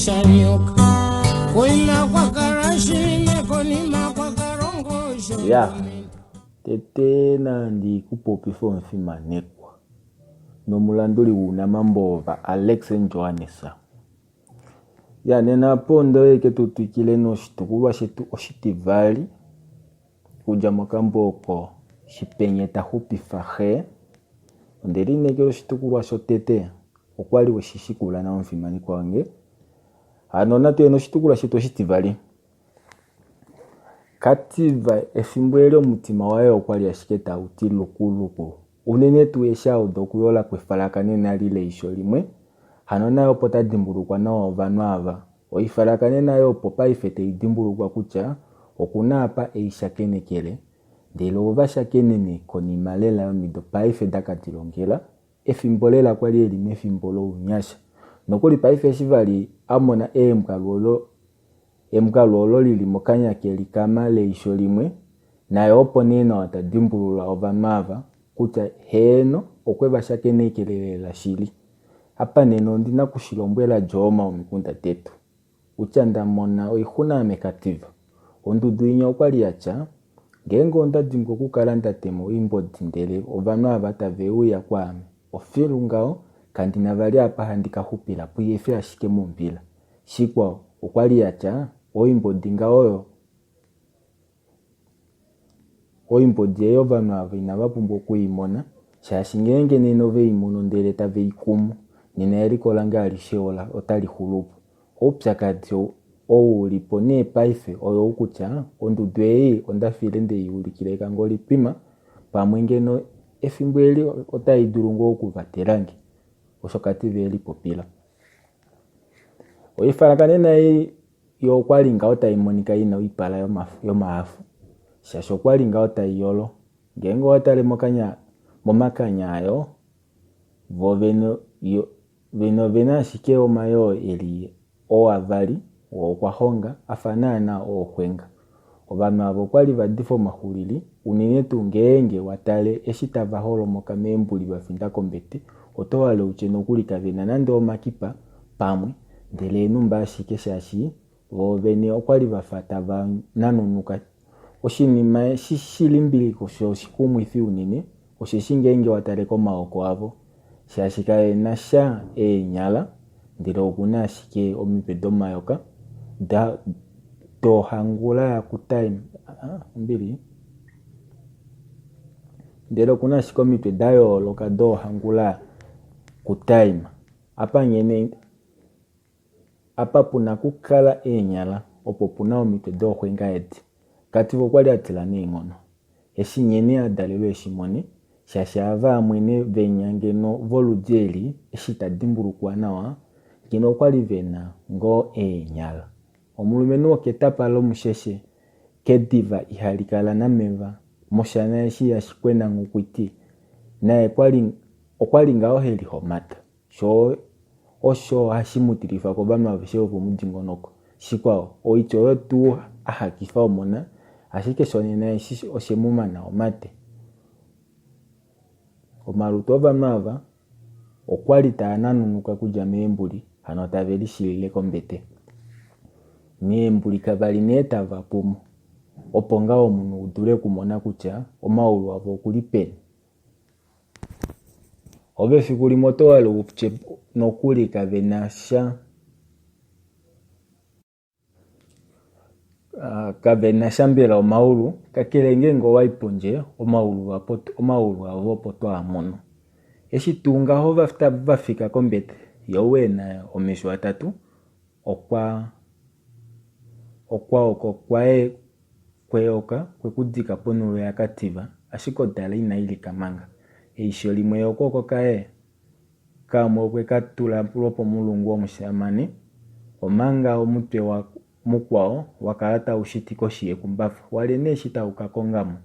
Ya, tete nandi ku popife omufimanekwa nomulanduli guunamambo Alex Johannes. Ya nena po ndoye tu twikile noshitukulwa shetu oshitivali okudja mokambo oko Shipenye ta xupifa xe. Onde lineekela oshitukulwa shotete okwa li weshi shikula nawa omufimanekwa wange. Hano natu ye noshitukulwa shetu oshitivali. Kativa efimbo eli omutima waye okwa li ashike tau ti lukuluku. Unene tuu eshi a uda okuyola kwefalakanena li leisho limwe. Hano naye opo ta dimbulukwa nawa ovanhu ava. Oifalakanena yo opo paife tei dimbulukwa kutya oku na apa ei shakenekele, ndele ova shakenene konima lela yomido paife da ka dilongela, efimbo lela kwali eli mefimbo lounyasha. Nokuli paife eshi vali a mona eembwalu olo embwalu olo li li mokanya kelikama leisho limwe, naye opo nee nawa ta dimbulula ovanhu ava kutya heeno okwe va shakenekele lela shili. Apa nena ondi na ku shi lombwela Jooma womikunda detu, kutya nda mona oixuna ame Kativa. Ondudu inya okwa li ya tya, Ngeenge onda dimbwa okukala nda tema oimbodi ndele ovanhu ava tave uya kwaame, ofilu ngaho kandi na vali apa handi ka xupila puyefi ashike mombila. Shikwao, okwa li ya tya, Oimbodi ngaho oyo Oimbodi ei ovanhu ava inava pumbwa oku i mona, shaashi ngeenge nena ove i mono ndele tave i kumu, nena eliko lange alishe ola otali xulu po. Oupyakadi ou u li po nee paife oyou kutya, ondudu ei onda file nde i ulikila ekango litwima, pamwe ngeno efimbo eli otai dulu ngoo okuvatela nge, osho Kative e lipopila. Oifalakanena ei Yo okwa li ngaho tai monika i na oipala yomahafo, shaashi okwa li ngaho tai yolo. Ngeenge owa tale mokanya, momakanya ayo, vo vene, yo, vene ove na ashike omayoo e li ooavali, oo okwa honga, a fa naanaa ooxwenga. Ovanhu ava okwa li va difa omaxulili, unene tuu ngeenge wa tale eshi tava holomoka meembuli va finda kombete, oto hale u tye nokuli kave na nande omakipa pamwe, ndele eenhumba ashike shaashi voo vene okwa li va fa tava nanunuka. Oshinima eshi shi limbilika sho oshikumwifi unene osheshi ngeenge wa tale komaoko avo, shaashi kae na sha eenyala ndele oku na ashike omitwe domayoka da dohangula yakutaima ombili ndele oku na ashike omitwe da yooloka doohangula kutaima apa nghene apa pu na kukala eenyala opo pu na omitwe dooxwenga edi. Kativa okwa li a tila neenghono. Eshi nghene a dalelwe eshi mone, shaashi ava amwene venya ngeno voludi eli eshi ta dimbulukiwa nawa, ngeno okwa li ve na ngoo eenyala. Omulumenhu woketapa lomusheshe kediva ihali kala nameva moshana eshi ya Shikwena Nghukwiti naye kwali okwa li ngaho he lihomata. Sho osho hashi mu tilifa kovanhu aveshe vopomudingonoko. Shikwao, oitya oyo tuu a hakifa omona, ashike shonena eshi oshe mu mana omate. Omalutu ovanhu ava okwa li taa nanunuka kudja meembuli, hano tave lishilile kombete. Meembuli kava li nee tava pumu, opo ngaho omunhu u dule okumona kutya omaulu avo oku li peni. Ove efiku limwe oto hala u tye nokuli kave na sha kave na sha mbela omaulu, kakele ngeenge owa i pondje omaulu avo opo to a mono. Eshi tuu ngaho va fika kombete, ye ou e na omesho atatu okwa okwaoko kwaye kweyoka kwe ku dika ponhulo yaKativa, ashike odala inai lika manga. Eisho limwe ye okwooko kaye kamwe okwe ka tula lwopomulungu womushamane, omanga omutwe wa mukwao wa kala tau shiti koshi yekumbafa, walye nee eshi tau ka konga mo.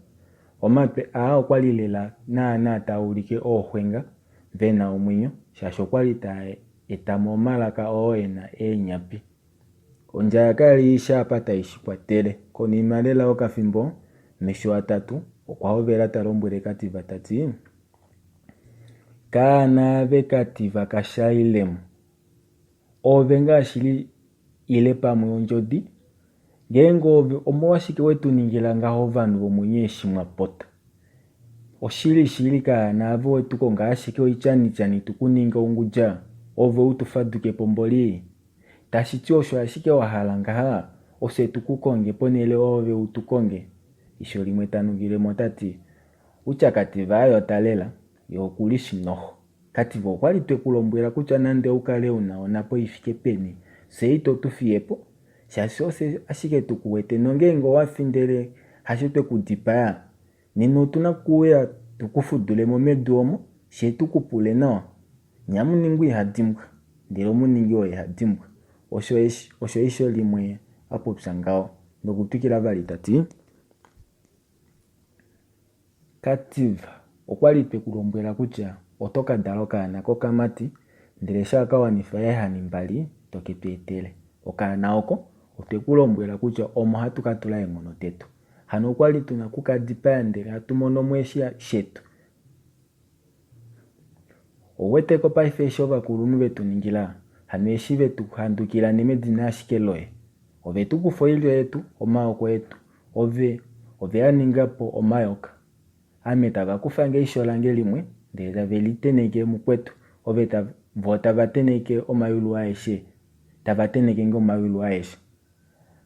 Omatwe aa okwa li lela naanaa taa ulike ooxwenga ve na omwenyo, shaashi okwa li taa eta mo omalaka oo e na eenyapi. Ondjala kaya li sha apa tai shi kwatele. Konima lela yokafimbo, Meshoatatu okwa hovela ta lombwele Kativa ta ti, Kaana ave Kativa kaShailem, oove ngaa shili. Ile pamwe ondjodi? Ngeenge oove, omolwashike we tu ningila ngaho ovanhu vomwenyo eshi mwa pota? Oshili shili kaana ave we tu konga ashike oityanityani tu ku ninge ongudja, ove u tu faduke po mboli? Tashi ti osho ashike wa hala ngaha, ofye tu ku konge ponhele oove u tu konge? Eisho limwe ta nukile mo ta ti, Utya Kativa a yota lela, ye oku li shi noho. Kativa okwa li twe ku lombwela kutya nande ou kale u na onhapo i fike peni, fye ito tu fiye po, shaashi ofye ashike tu ku wete nongeenge owa fi ndele hasho twe ku dipaya, nena otu na okuuya tu ku fudule mo medu omo, fye tu ku pule nawa. Nyamuningwa iha dimbwa, ndele omuningi oye ha dimbwa. Osho osho eisho limwe a popya ngaho, nokutwikila vali ta ti. Kativa, Okwa li twe ku lombwela kutya oto ka dala okaana kokamati, ndele shaa ka wanifa eehani mbali to ke tu etele. Okaana oko otwe ku lombwela kutya omo hatu ka tula eenghono detu. Hano okwa li tu na oku ka dipaya ndele hatu mono mo eshi shetu. Ou wete ko paife eshi ovakulunhu ve tu ningila? Hano eshi ve tu handukila nemedina ashike loye. Ove tu kufa oilyo yetu, omaoko etu, ove, ove a ninga po omayoka. Ame tava kufa nge eisho lange limwe, ndele tave li tenheke mukwetu, ove ta, vo tava tenheke omayulu aeshe, tava tenheke nge omayulu aeshe.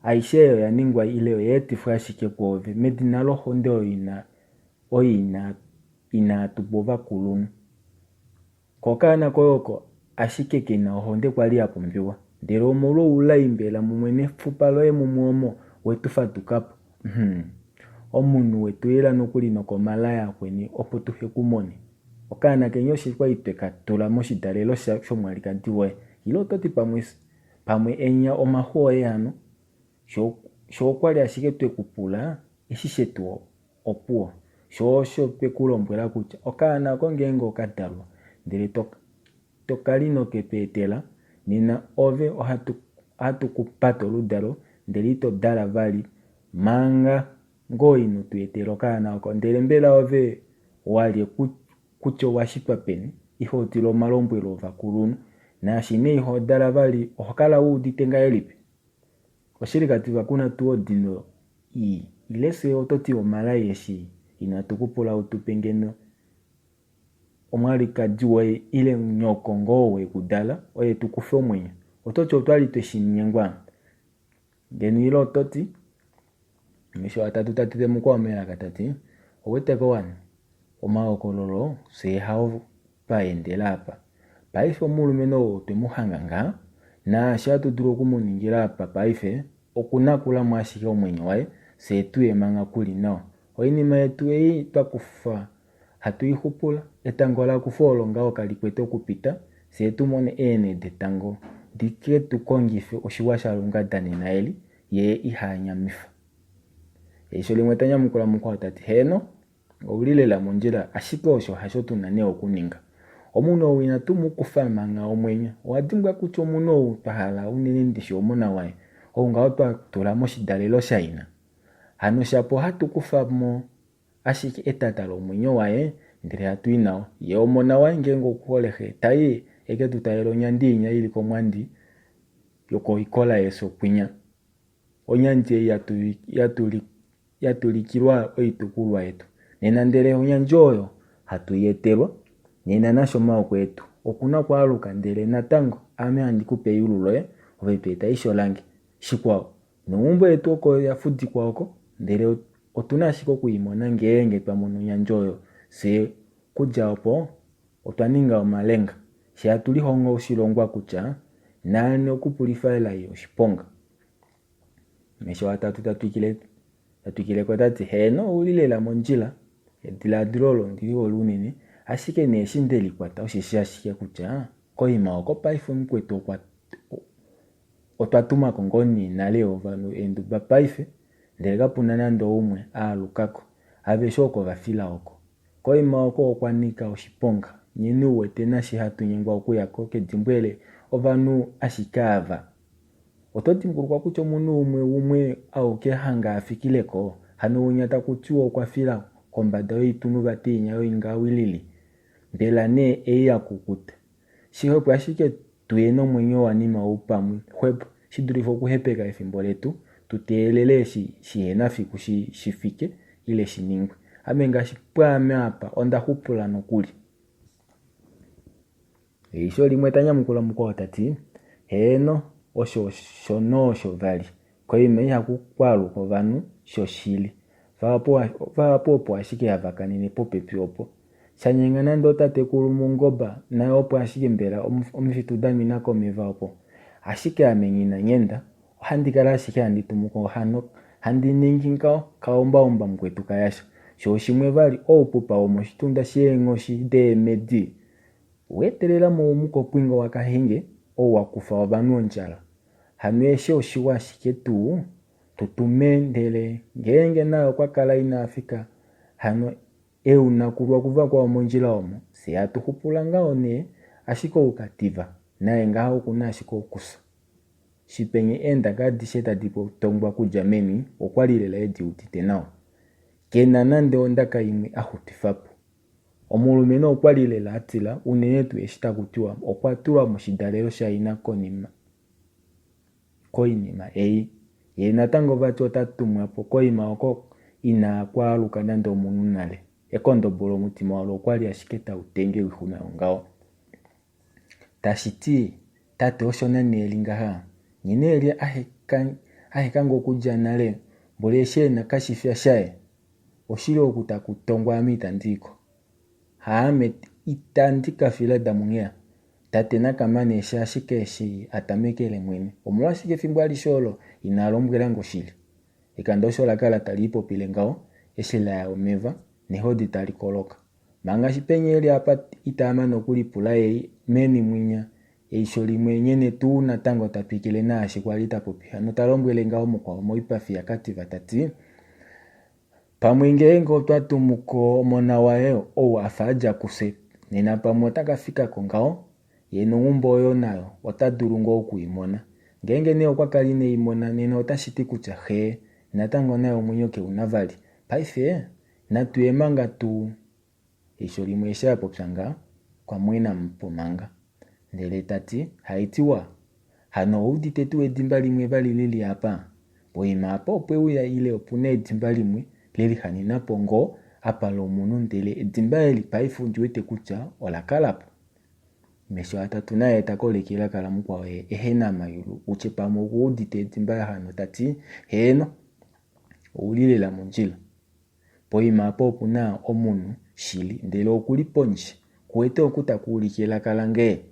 Aishe ei oya ningwa ile oya etifwa ashike kwoove medina lohonde oyo ina, oyo ina, inaa tu pa ovakulunhu. Ko okaana koye oko ashike ke na ohonde kwa li ya pumbiwa. Ndele omolwoulai mbela mumwe nefupa loye mumwe omo we tu faduka po? Hum. Omunhu we tu ila nokuli nokomalaya akweni opo tuhe ku mone. Okaana kenya oshe kwa li twe ka tula moshidalelo shomwalikadi woye. Ile oto ti pamwe, pamwe enya omaxu oye hano? Sho, sho okwa li ashike twe ku pula eshi shetu Opuwo. Sho osho twe ku lombwela kutya okaana oko ngeenge oka dalwa ndele to to ka li noke tu etela, nena ove ohatu ohatu ku pata oludalo ndele ito dala vali manga ngoo ino tu etela okaana oko. Ndele mbela ove wa lye kutya owa shitwa peni, iho tila omalombwelo ovakulunhu, naashi nee iho dala vali oho kala wu udite ngahelipi? Oshili Kativa ku na tuu odino ii, ile fye oto ti omalai eshi inatu ku pula u tu pe ngeno omwalikadi woye ile nyoko ngoo ou e ku dala oye tu kufe omwenyo. Oto ti otwa li twe shi nyengwa ngeno ile oto ti Mesho atatu ta tile mukwao melaka ta ti, Owete ko wani, omahokololo fye hao twa endela apa. Paife omulumenhu ou otwe mu hanga ngaha, naashi hatu dulu oku mu ningila apa paife, okunakula mo ashike omwenyo waye, fye tu ye manga ku li nawa. Oinima yetu ei twa kufa hatu i xupula. Etango la kufa olo ngaho kali kwete okupita, fye tu mone eenhe detango di ke tu kongife oshiwa shalungada nena eli, ye iha nyamifa. Eisho limwe ta nyamukula mukwao ta ti, Heeno, ou li lela mondjila, ashike osho hasho tu na nee okuninga. Omunhu ou inatu mu kufa manga omwenyo. Owa dimbwa kutya omunhu ou twa hala unene ndishi omona waye, ou ngaho twa tula moshidalelo shaina? Hano shapo ohatu kufa mo ashike etata lomwenyo waye ndele hatu i nao. Ye omona waye ngeenge oku hole xe, ta i e ke tu talele onyandi inya i li komwandi yokoikola yefyo kwinya. Onyandi ei ya tulikilwa oitukulwa yetu nena ndele onyandi oyo hatu i etelwa nena nasho omaoko etu oku na okwaaluka ndele natango ame handi ku pe eyulu loye ove to eta eisho lange. Shikwao, neumbo yetu oko ya fudikwa oko ndele otu na ashike oku i mona ngeenge twa mono onyandi oyo fye kudja opo otwa ninga omalenga fye hatu lihongo oshilongwa kutya naani okupulifa elai oshiponga. Mesho atatu ta twikile ta twikile ko ta ti, Heeno, ou li lela mondjila. Edilaadilo olo ondi li hole unene, ashike nee eshi nde likwata osheshi ashike kutya koima oko paife omukwetu okwa otwa tuma ko ngoo nee nale ovanhu eenduba paife, ndele kapu na nande oumwe a aluka ko. Aveshe oko va fila oko. Koima oko okwa nika oshiponga. Nye u wete nashi hatu nyengwa okuya ko kedimbwele ovanhu ashike ava. Oto dimbulukwa kutya omunhu umwe umwe auke hanga a fikile ko? Hano winya taku tiwa okwa fila kombada yoitunhu vati inya yoingawilili? Mbela nee ei ya kukuta? Shixwepo ashike tu ye nomwenyo wanima ou pamwe xwepo. Shi dulife okuhepeka efimbo letu tu teelele eshi shihena fiku shi, shi fike ile shi ningwe. Ame ngaashi pwaame apa onda xupula nokuli. Eisho limwe ta nyamukula mukwao ta ti, Heeno, osho osho noosho vali. Koima ihaku kwaaluka ovanhu, shoshili. Vahapu opo ashike hava kanene popepi opo. Shanyenga nande otatekulu Mungoba naye opo ashike mbela omifitu da mina komeva opo. Ashike ame nghi na nghenda, ohandi kala ashike handi tumu ko hano handi ningi ngaho kaombaomba mukwetu kayasha. Sho oshimwe vali oupupa womoshitunda sheenghoshi deemedi wa etelela mo omukopwingo waKahenge ou wa kufa ovanhu ondjala. Hano eshi oshiwa ashike tuu tu tume ndele ngeenge naye okwa kala ina fika hano e u nakulwa kuvakwao mondjila omo, fye hatu xupula ngaho nee, ashike ou ka tiva, naye ngaha oku na ashike okufya. Shipenye eendaka adishe tadi tongwa kudja meni okwa li lela e di udite nawa. Ke na nande ondaka imwe a xutifa po. Omulumenhu okwa li lela a tila, unene tuu eshi taku tiwa okwa tulwa moshidalelo shaina konima koinima ei. Ye natango vati ota tumwa po koima oko inaa kwaaluka nande omunhu nale. Ekondobolo omutima walo okwa li ashike tau denge oixuna yongaho. Tashi ti, tate osho nani e li ngaha? Nghene e li a heka nge okudja nale, mboli eshi e na kashifya shaye? Oshili oku taku tongwa ame itandi i ko. Haame itandi ka fila Damunheya. Tate na ka mane eshi ashike eshi a tamekele mwene. Omolwashike efimbo alishe olo ina lombwela nge oshili? Ekanda osho la kala tali ipopile ngaho eshi la ya omeva nehodi tali koloka. Manga Shipenye e li apa ita mane okulipula ei meni mwinya eisho limwe nghene tuu natango ta twikile naashi kwali ta popi hano ta lombwele ngaho mukwao moipafi yaKativa ta ti, Pamwe ngeenge otwa tumu ko omona waye ou a fa a dja kufye, nena pamwe ota ka fika ko ngaho, ye nonghumbo oyo nayo ota dulu ngoo oku i mona. Ngeenge nee okwa kala ine i mona nena otashi ti kutya xe natango naye omwenyo ke u na vali. Paife natu ye manga tu Eisho limwe eshi a popya ngaho, okwa mwena po manga. Ndele ta ti, Haitiwa, hano ou udite tuu edimba limwe vali li li apa? Poima apa opwe uya ile opu na edimba limwe le lihanena po ngoo apa lomunhu ndele edimba eli paife ondi wete kutya ola kala po. Mesho atatu naye ta koleke elaka lamukwao ye ehe na mayulu u tye pamwe oku udite edimba hano ta ti, Heeno, ou li lela mondjila. Poima apa opu na omunhu shili, ndele oku li pondje. Ku wete oku taku ulike elaka lange?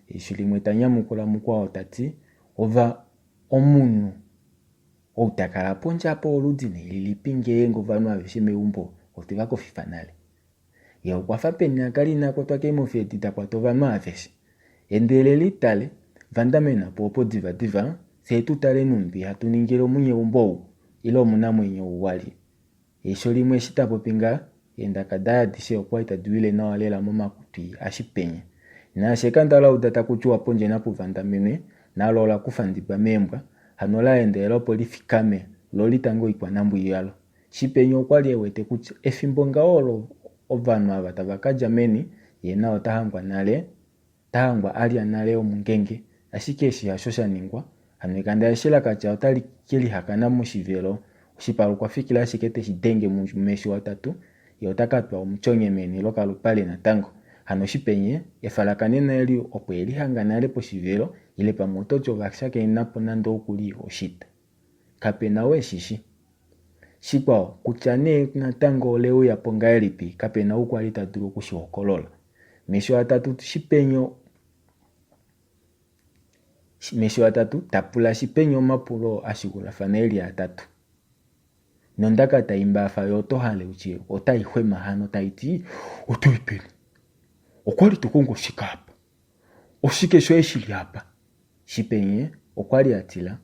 Eshi limwe ta nyamukula mukwao ta ti, Ova omunhu ou ta kala pondje apa oludi nee lilipi ngeenge ovanhu aveshe meumbo otwe va kofifa nale? Ye okwa fa peni a kala ina kwatwa keemofi edi da kwata ovanhu aveshe? Endelela itale, vandamena po opo divadiva, fye tu tale nhumbi hatu ningile omunyeumbo ou, ile omunamwenyo ou wa li Eisho limwe eshi ta popi ngaha, eendaka daye adishe okwa li tadi wile nawa lela momakutwi aShipenya. Naashi ekanda la uda taku tiwa pondje napu vandamenwe, nalo ola kufa Ndiba meembwa, hano la endelela opo li fikame lo li tange oikwanambwi yalo. Shipenya okwa li e wete kutya efimbo ngaho olo ovanhu ava tava ka dja meni, ye naye ota hangwa nale ta hangwa a lya nale omungenge, ashike eshi hasho sha ningwa, hano ekanda eshi la ka tya otali ke lihakana moshivelo, oshipala okwa fikila ashike te shi denge mumesho atatu, ye ota ka twa omutyonye meni lokalupale natango. Hano Shipenye, efalakanena eli opo e lihanga nale poshivelo, ile pamwe oto ti ova shakena po nande oku li oshita. Kape na ou e shi shi. Shikwao, kutya nee natango ole uya po ngahelipi, kape na ou kwa li ta dulu oku shi hokolola. Mesho atatu Shipenyo Mesho atatu ta pula Shipenyo omapulo a shikulafana e li atatu. Nondaka tai mbaafa yo oto hale u tye otai xwema hano tai ti, Oto i peni? Okwa li to kongo shike apa? Oshike shoye shi li apa? Shipenye okwa li a tila,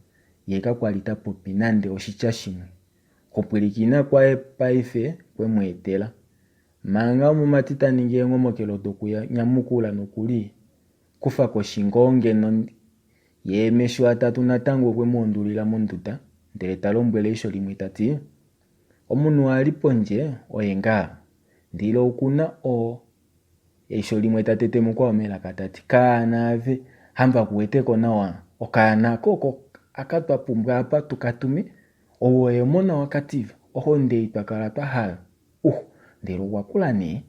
ye kakwa li ta popi nande oshitya shimwe. Okupwilikina kwaye paife kwe mu etela. Manga omumati ta ningi eenhomokelo dokunyamukula noku li kufa koshi ngoo ngeno ye mesho atatu natango okwe mu undulila monduda ndele ta lombwele eisho limwe ta ti, Omunhu a li pondje oye ngaa, ndele oku na o. Eisho limwe ta tete mukwao melaka ta ti, Kaana ave, hamba ku wete ko nawa, okaana oko oko. aka twa pumbwa apa tu ka tume, ou oye omona waKativa, ohonde ei twa kala twa hala. Uh, ndele okwa kula nee.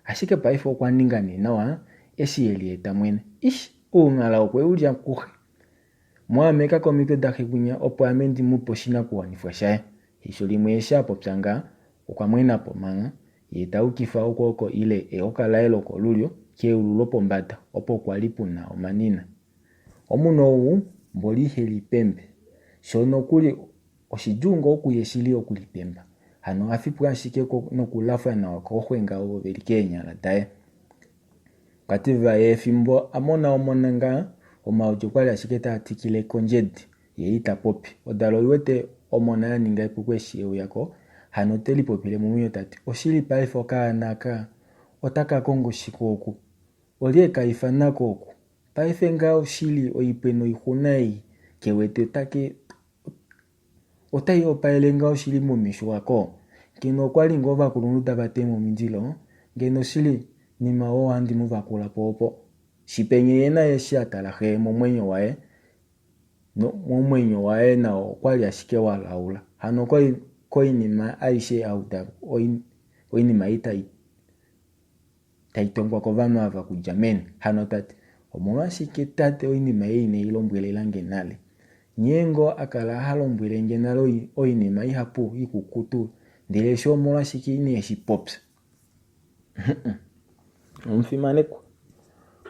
Ashike paife okwa ninga nee nawa eshi e lieta mwene. Ish, ounghala okwe u lya kuxe. Mu ameka komitwe daxe kwinya opo ame ndi mu pe oshinakuwanifwa shaye. Eisho limwe eshi a popya ngaha, okwa mwena po mangha, ye ta yukifa okwooko ile eyoka laye lokolulyo keulu lopombada opo kwa li pu na omanina. Omunhu ou mboli ihe lipembe, sho nokuli oshidjuu ngoo kuye shili okulipemba, hano oha fipwa ashike nokulafwa nawa kooxwenga ovo ve li keenyala daye. Okwa ti vaye fimbo a mona omona ngaha, omaodi okwa li ashike taa tikile kondjedi, ye ita popi. Odalo oi wete omona ya ninga epuko eshi e uya ko, hano ote lipopile momwenyo ta ti, Oshili paife okaana aka otaka kongo shike oku? Olye e ka ifana ko oku? Paife ngaha oshili oipwe noixuna ei ke wete otake otai opaele ngaho shili momesho ako? Ngeno okwa li ngoo ovakulunhu tava tema omindilo, ngeno shili nima oo ohandi mu vakula po opo. Shipenye ye naye eshi a tala xe momwenyo waye, no, momwenyo waye nao okwa li ashike wa laula. Hano koinima aishe a uda oinima ei tai tai tongwa kovanhu ava kudja meni. Hano ta ti, Omolwashike tate oinima ei inei lombwelela nge nale? Nghee ngoo a kala ha lombwele nge nale oinima ihapu ikukutu, ndele eshi omolwashike ine shi popya? Omufimanekwa,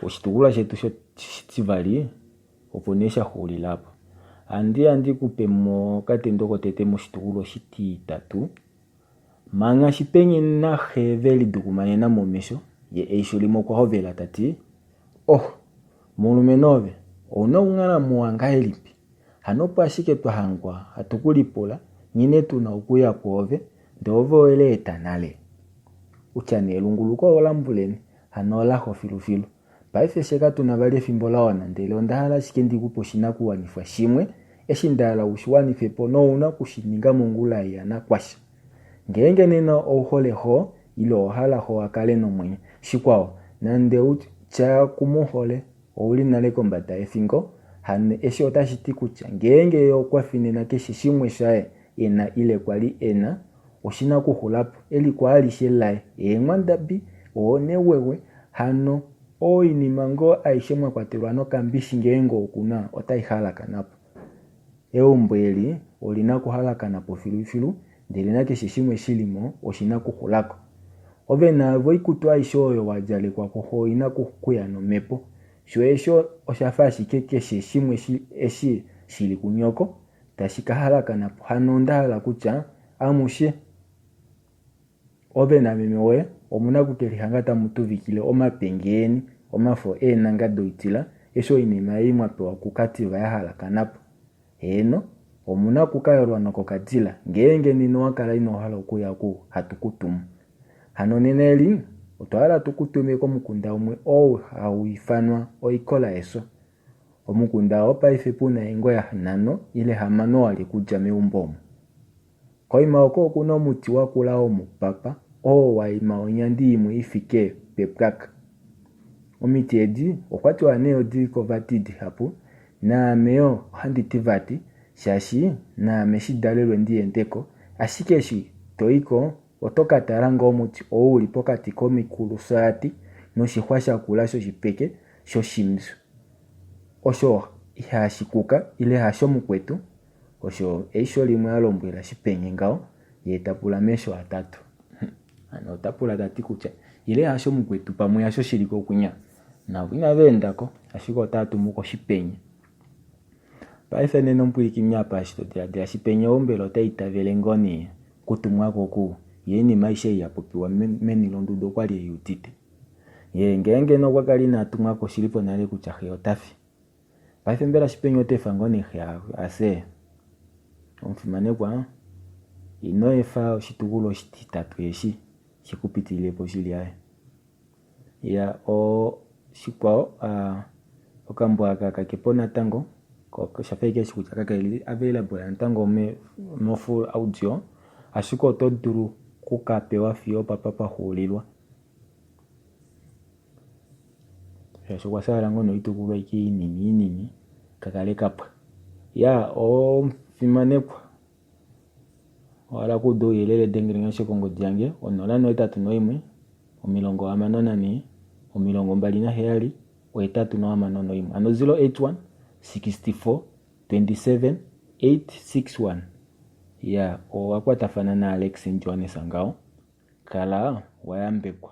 oshitukulwa shetu oshitivali opo nee sha xuulila apa. Ohandi ya ndi ku pe mo okatendo kotete moshitukulwa oshititatu. Manga Shipenye naxe ve lidukumanena momesho, ye eisho limwe okwa hovela ta ti, Oh, mulumenhu ove, ou na okunghala muwa ngahelipi? Hano opo ashike twa hangwa hatu ku lipula nghene tu na okuya kwoove, ndee ove owe leeta nale. Utya nee elunguluko ola mbuleni, hano olaxo filufilu. Paife fye katu na vali efimbo la wana ndele onda hala ashike ndi ku pe oshinakuwanifwa shimwe eshi nda hala u shi wanife po nou na oku shi ninga mongula ei yanakwasha. Ngeenge nena ou hole xo ile owa hala xo a kale nomwenyo, shikwao, nande u tya ku mu hole, ou li nale kombada yefingo, hano eshi otashi ti kutya ngeenge ye okwa fi nena keshe shimwe shaye e na ile kwa li e na, oshi na okuxula po, eliko alishe laye, eenghwandabi, oonewewe, hano oinima ngoo aishe mwa kwatelwa nokambishi ngeenge oku na, otai halakana po. Eumbo eli oli na okuhalakana po filufilu, ndele nakeshe shimwe shi li mo oshi na okuxula ko. Ove naave oikutu aishe oyo wa djalekwa kuxo oi na okuya nomhepo. Sho eshi osha fa ashike keshe shimwe eshi shi li kunyoko, tashi ka halakana po. Hano onda hala kutya amushe, ove nameme woye, omu na oku ke lihanga tamu tuvikile omapenge eni, omafo eenanga doitila, eshi oinima ei mwa pewa kuKativa ya halakana po. Heeno, omu na oku ka yolwa nokokadila, ngeenge nena owa kala ino hala okuya oku hatu ku tumu. Hano nena eli, otwa hala tu ku tume komukunda umwe ou hau ifanwa Oikola yefyo. Omukunda oo paife pu na eengoya nhano ile hamano wa li kudja meumbo omo. Koima oko oku na omuti wa kula womupapa oo wa ima onyandi imwe i fike pepwaka. Omiti edi okwa tiwa nee odi li ko vati dihapu, naame yo ohandi ti vati shaashi naame shidalelwe ndi ende ko, ashike eshi to i ko oto ka tala ngoo omuti ou u li pokati komikulusaati noshixwa shakula shoshipeke shoshimbyu osho ihashi kuka ile hasho mukwetu? Osho eisho limwe a lombwela Shipenye ngaho, ye ta pula mesho atatu. Hano ota pula ta ti kutya ile hasho mukwetu pamwe hasho shili ko kwinya? Navo inava enda ko, ashike otava tumu ko Shipenye. Paife nena omupwilikini apa eshi to diladila Shipenye ou mbela ota itavele ngoo nee okutumwa ko ku ye oinima aishe ei ya popiwa meni londuda okwa li ei udite? Ye ngeenge nee okwa kala ina tumwa ko oshili po nale kutya xe ota fi. Paife mbela Shipenye ota efa ngoo nee xe a fye? Omufimanekwa, ino efa oshitukulwa oshititatu eshi shi ku pitilile po shili aye. Ya o shikwao okambo aka kake po natango osha fa ashike kutya kake available natango mo full audio ashike oto dulu ku ka pewa fiyo opapa pa xuulilwa. Shaashi okwa shaala ngoo noitukulwa aike inini inini ka kale ka pwa. Ya, omufimanekwa. Owa hala okuuda ouyelele dengele nge ashike kongodi yange 081 64 27 861. Hano 081 64 27 861. Ya, owa kwatafana naAlex Johannes ngaho. Kala wa yambekwa.